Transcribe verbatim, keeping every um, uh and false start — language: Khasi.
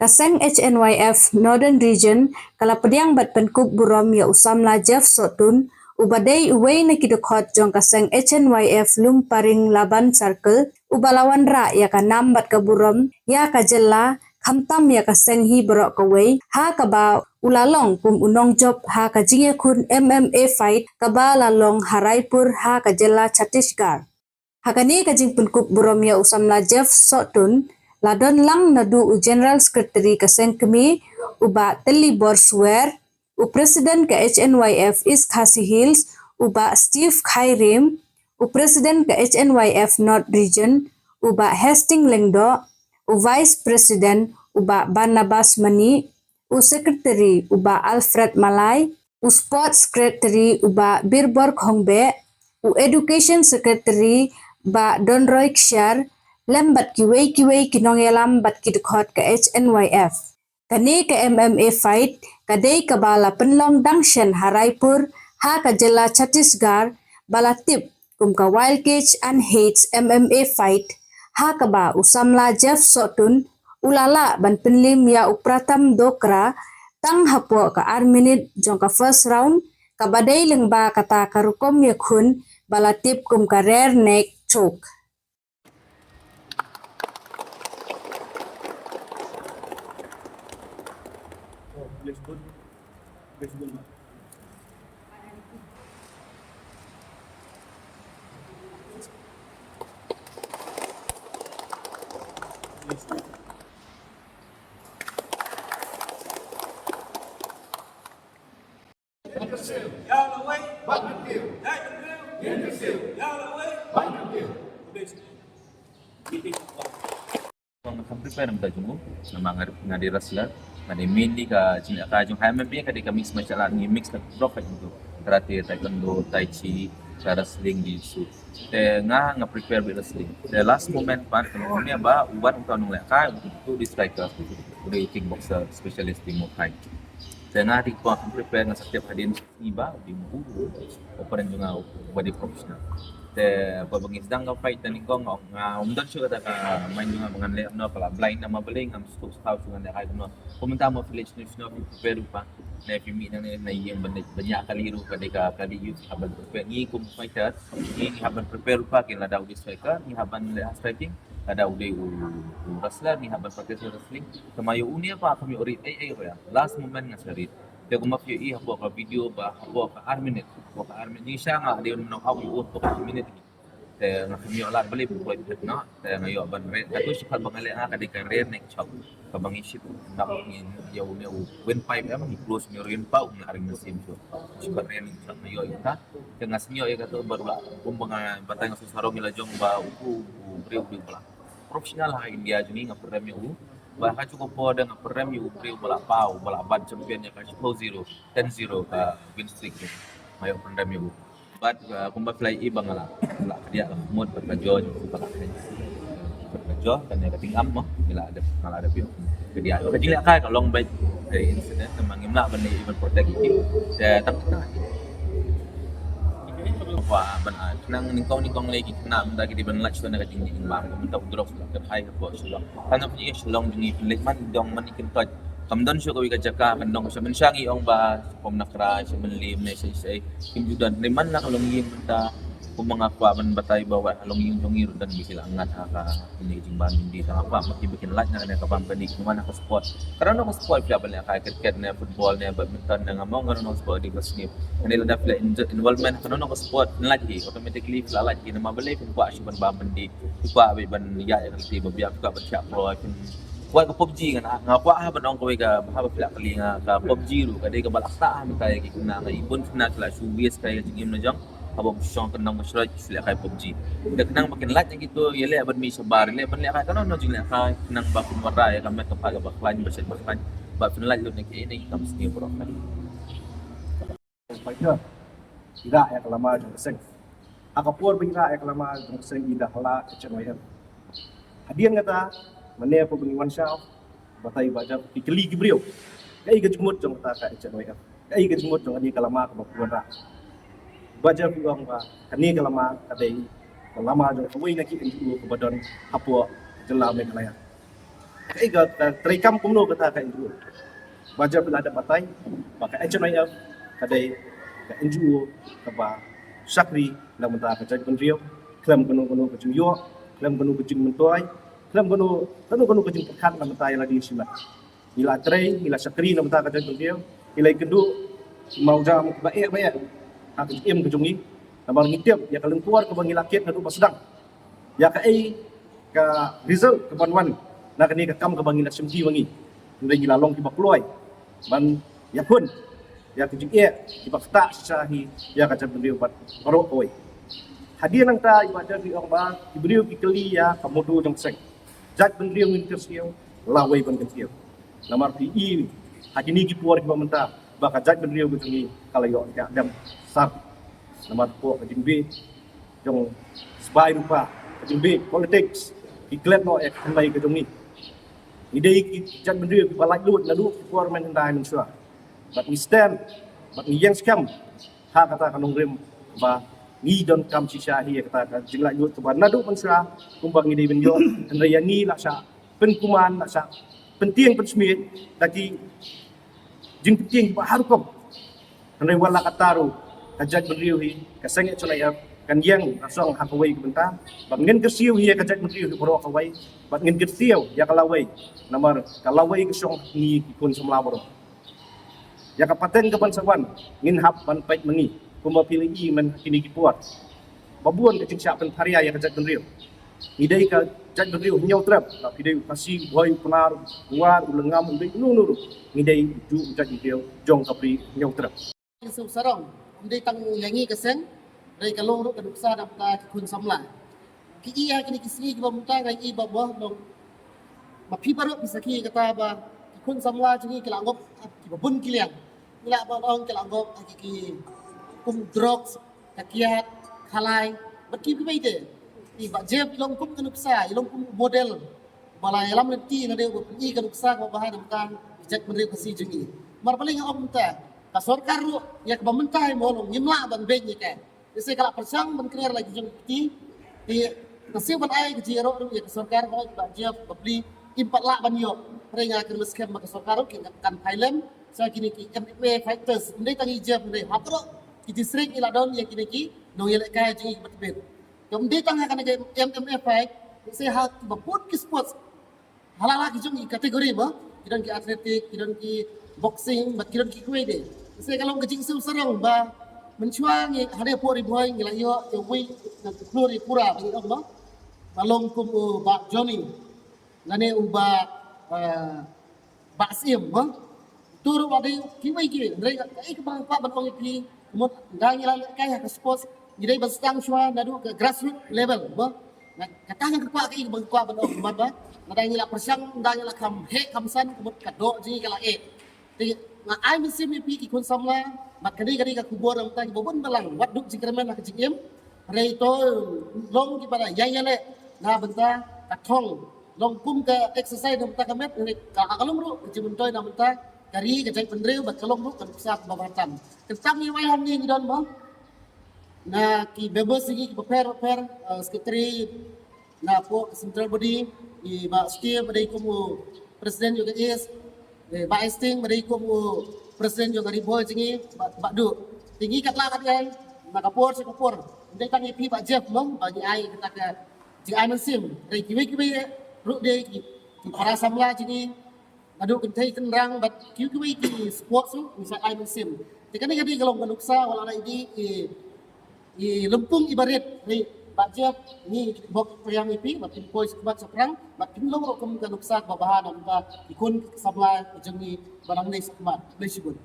Ka seng H N Y F Northern Region ka la pdiang bad pynkup burom ïa u samla Jeff Sohtun, uba dei uwei na ki dkhot jong ka seng H N Y F Lumparing Laban Circle, uba la wanrah ïa ka nam bad ka burom ïa ka jylla, khamtam ïa ka seng hi baroh kawei, ha kaba u la long kum u nongjop ha ka jingïakhun M M A fight kaba la long ha Raipur ha ka jylla Chhattisgarh. Ha kane ka jingpynkup burom ïa u samla Jeff Sohtun, la don lang naduh u General Secretary ka seng kmie, u Bah Tillibor Swer, u President ka H N Y F East Khasi Hills, u Bah Steve Khyrim, u President ka H N Y F North Region, u Bah Hastings Lyngdoh, u Vice President, u Bah Barnabas Mani, u Secretary, u Bah Alfred Malai, u Sports Secretary, u Bah Birbor Khongbeh, u Education Secretary, Bah Donroy Kshiar, lem bad kiwei kiwei ki nongïalam bad ki dkhot ka H N Y F. Kane ka M M A fight ka dei kaba la pynlong dang shen ha Raipur, ha ka jylla Chhattisgarh, ba la tip kum ka Wild Cage and Hades M M A fight, ha kaba u samla Jeff Sohtun u la lah ban pynlim ïa u Pratham Dokra tang hapoh ka ar minit jong ka first round, kaba dei lyngba kata ka rukom ïakhun ba la tip kum ka rear neck choke. Nga kham prepare mynta jong u, namar nga, nga dei wrestler, nga dei mainly ka jingleh ka jong ha M M A ka dei ka mix martial art, ngi mix ka baroh ka jong u. Karate, taekwondo, tai chi, ka wrestling, jiu-jitsu. Te nga, nga prepare bit wrestling. Te last moment pat, ka long kumne ba u wan uta u nongleh ka, u dei striker, u dei kickboxer specialist, dei Muay Thai. Te nga dei, kham prepare, nga sa tip hadien ngi ba u dei u, u opponent jong nga uba dei professional. Te haba ngi sdang ka fight, te nyngkong nga, nga ym don shuh kata ka mind jong nga ba ngan leh kumno, ka la blind na ma balei, ngam sngewthuh shuh ngan leh kai kumno. Kum mynta ma phi leh shuh shuh, phi prepare ruh pat, ne phi mih nangne na ïing ban, ban ïa kali ruh, ka dei ka, ka dei ïa phi hap ban prepare. Ngi kum fighter, ngi, ngi hap ban prepare ruh pat, kin lada u dei striker ngi hap ban leh striking, lada u dei u, u wrestler ngi hap ban practice wrestling. Te ma ïa une pat kam ïoh rit ei ei ruh ïa. Last moment nga sa rit. Te kumba phi ïohi hapoh ka video ba hapoh ka ar minit, hapoh ka ar minit, ngi sha nga dei ban knock out ïa u hapoh ka ar minit. Te nga kham ïoh lad balei, ba poi phet noh. Te nga ïoh ban re, katu shi pat ba nga leh nga ka dei ka rear neck chop, kaba ngi shim, ngi ïa une u windpipe, em, ngi close une u windpipe, um la ring mynsiem shuh. Shi pat rear neck chop nga ïoh ïa ka. Te nga sngew ïa katu bad ba kumba nga batai, nga sngewsarong ïa la jong ba u, u briew u dei uba la professional ha India jong ngi, nga pynrem ïa u. Ba ha kajuh ka por de nga pynrem ïa u briew ba la paw, ba la bat champion ïa ka shiphew zero, ten zero ka win streak jong ngi. Nga ïoh pynrem ïa u. Bad, uh, kumba phi la ïohi ba nga la, la khyndiat ka khmut bad ka jaw, ba la khyndiat ka jaw, kane ka tyngam mo, nga la dep, nga la dep ïoh khyndiat. Ka jingleh kai ka long beit, eh, incident, namar ngim lah ban leh, ban protect ïa ki. Te tang kata. Kwah ban ai khnang nyngkong nyngkong lei ki khynnah mynta ki dei ban lait shuwa na ka jingim bam, mynta u drugs la kyrhai hapoh Shillong. Tang na pynjah Shillong jong ngi, pynleit man dong man i kyntoit. Kam don shuh kawei ka jaka, kan dong shuh, mynshuwa ngi ong ba sha Pomnakra, sha Mylliem ne sha, sha, kim ju don. Hynrei man la ka longïing mynta, kumba nga kwah ban batai ba wat ha longïing jong ngi ruh don ba ki la ngat ha ka, kane ka jingbam jingdih, tang nga kwah ba ki, ba kin lait na kane ka bam kane, kumba na ka sport. Ka don ka sport phi lah ban leh kai, cricket ne, football ne, badminton ne, nga mong ka don ka sport dei ka sniep. Kane lada phi la in-, involvement ka don ka sport, phin lait hi, automatically phi la lait hi, namar balei phin kwah shuh ban bam byndi, phi kwah beit ban ïaid ïa ka lynti ba biang, phi kwah ban thiah pro, phin kwah ka PUBG, nga, nga kwah ha ban ong kawei ka, haba phi la kylli nga, ka PUBG ruh ka dei kaba la ktah ha mynta ïa ki khynnah, nga i bun khynnah ki la shu waste kai ka jingim la jong, haba ym shong kyndong ka shroi shu leh kai PUBG. Te khnang ba kin lait na kito, ïaleh ban mih shabar, ïaleh ban leh kai kano kano jingleh kai, khnang ba kin wanrah ïa ka met ka phad kaba khlaiñ, ba shet ba khlaiñ, ba phin lait lut na kiei kiei ki kam sniew baroh kali. Fighter, i rah ïa ka lama jong ka seng. Ha ka por ba i rah ïa ka lama jong ka seng, i da hala H N Y F. Hadien kata, mane hapoh ba ngi wan shaw, batai ba jam ki kylli ki briew, kaei ka jingmut jong kata ka H N Y F, kaei ka jingmut jong kane ka lama kaba phi wanrah. Ba jam phi ong ba kane ka lama ka dei ka lama jong kawei na ki N G O kaba don hapoh jylla Meghalaya. Ka, ka, ka trei kam kumno kata ka N G O. Ba jia phi la dep batai ba ka H N I F ka dei ka N G O kaba shakri na bynta ka jaitbynriew, khlem kano kano ka jingïoh, khlem kano ka jingmyntoi, khlem kano kano kano ka jingpyrkhat na bynta ïa lade shimet. Ngi la trei, ngi la shakri na bynta ka jaitbynriew, ngi la ïakynduh mawjam kiba eh ba eh ha ka jingim ka jong ngi. Namar ngi tip ïa ka lyngkor kaba ngi la kit naduh ba sdang, ïa kaei ka result kaban wan na kane ka kam kaba ngi la shim ki ba ngi. Hynrei ngi la long kiba kloi ban ïakhun ïa ka jingeh kiba ktah shisha hi ïa ka jaitbynriew bad baroh kawei. Hadien nangta i Bah Jeff i ong ba ki briew ki kylli ïa ka motto jong ka seng. Jaitbynriew ngin kyrsiew, lawei ban kyntiew. Namar phi i ha kine ki por kiba mynta ba ka jaitbynriew ka jong ngi ka la ïoh ka dem sar. Namar ka jingbieit jong sbai rupa, ka jingbieit politics ki klet noh ïa ka kynlei ka jong ngi. Ngi dei ki jaitbynriew kiba laitluid naduh ki por mynhyndai mynshuwa. Bad ngi stand bad ngi ïeng skhem ha kata ka nongrim ba ngi donkam shisha hi ïa kata ka jinglaitluid kaba naduh mynshuwa kumba ngi dei ban ïoh. Hynrei ïa ngi la shah pynkuman, la shah pyntieng pynsmiej da ki jingpyntieng kiba har rukom. Hynrei wat la katta ruh ka jaitbynriew hi, ka seng H N I F kan ïeng rasong ha kawei ka bynta. Bad ngin kyrsiew hi ïa ka jaitbynriew hi baroh kawei, bad ngin kyrsiew ïa ka lawei. Namar ka lawei ka shong ha ngi ki khun samla baroh. Ïa ka pateng kaban sa wan ngin hap ban peit ma ngi kumba phi la i man ha kine ki por. Ba bun ka jingshah pynpharia ïa ka jaitbynriew. Ngi dei ka jaitbynriew Hynñiewtrep, la phi dei u Khasi, u Bhoi, u Pnar, u War, u Lyngngam, u dei uno uno ruh. Ngi dei u jaitbynriew jong ka Ri Hynñiewtrep. Ki siew sarong, ym dei tang ïa ngi ka seng, hynrei ka long ruh ka nuksa na bynta ki khun samla. Ki i ha kine ki sngi kiba mynta nga i ba boh long ba phi baroh phi sakhi kata ba ki khun samla jong ngi ki la ngop ha kiba bun ki liang. Ngi lah ban ong ki la ngop ha ki, ki kum drugs, ka kiad, khalai, bad ki kiwei de. I Bah Jeff i long kum ka nuksa, i long kum u model ba la ïalam lynti na dei uba pyni ka nuksa kaba bha na bynta ki jaitbynriew Khasi jong ngi. Namar balei nga ong kumta, ka sorkar ruh ïa kaba mynta hi mo long ngim lah ban beiñ ïa ka. Te se ka la pyrshang ban kner la ki jong ki kti. Te ka siew ban ai ka jingïaroh ruh ïa ka sorkar ba Bah Jeff bapli im pat lah ban ïoh. Hynrei nga kyrmen skhem ba ka sorkar ruh ki kan phai lem sa kine ki M M A fighters. Ym dei tang i Jeff, hynrei ha baroh ki district i la don ïa kine ki nongïalehkai jong ngi kiba tbit. Ym dei tang ha kane ka M M A fight, se ha kiba bun ki sports. Ha la la ki jong ki category ba, ki don ki athletic, ki don ki boxing, bad ki don ki kiwei de. Se ka long ka jingsiew sarong ba mynshuwa ngi ha Ri Bhoi, ngi la ïoh ïa uwei na u khlur ïa pura ba ngi ong ba, ba long kum u Bah Johnny lane u Bah, eh, Bah Syiem ba. To ruh ba dei kiwei kiwei, hynrei kaei kaba nga kwah ban ong ïa phi, ka mut ynda ngi la lehkai ha ka sports, ngi dei ban sdang shuwa naduh ka grassroots level ba. Nga, kata nga kwah, kaei kaba nga kwah ban ong, kumba ba lada ngi la pyrshang, ynda ngi la kham heh kham san, ka mut ka doh jong ngi ka la eh. Te nga ai mynsiem ïa phi ki khun samla, bad kane ka dei ka khubor na bynta kiba bun balang, wat duk jingkyrmen ha ka jingim. Hynrei to long kiba da ïai ïaleh na bynta ka thong, long kum ka exercise na bynta ka met, hynrei ka, ka long ruh ka jingmyntoi na bynta ka ri, ka jaitbynriew, bad ka long ruh ka nuksa kaba bha tam. Kynsan ngi wai hangne ngi don mo na ki members jong ngi kiba pher pher, eh, secretary na pdeng central body, i Bah Steve ba dei kum u president jong ka East, i Bah Hastings ba dei kum u president jong ka Ri Bhoi jong ngi, Bah, Bah Duh. Te ngi katba katba na ka por sha ka por, ym dei tang ïa phi Bah Jeff mo ba ngi ai kata ka jingai mynsiem, hynrei kiwei kiwei ruh de ki, ki para samla jong ngi naduh kynthei tynrang bad kiwei kiwei ki sports ruh ngi sa ai mynsiem. Te kane ka dei ka long ka nuksa, wat la i dei i, i lympung iba rit, hynrei Bah Jeff ngi bok pyrshang ïa phi ba phin poi shakhmat shaphrang bad phin long ruh kum ka nuksa kaba bha na bynta ki khun samla jong ngi ba nang leit shakhmat. Khublei shibun.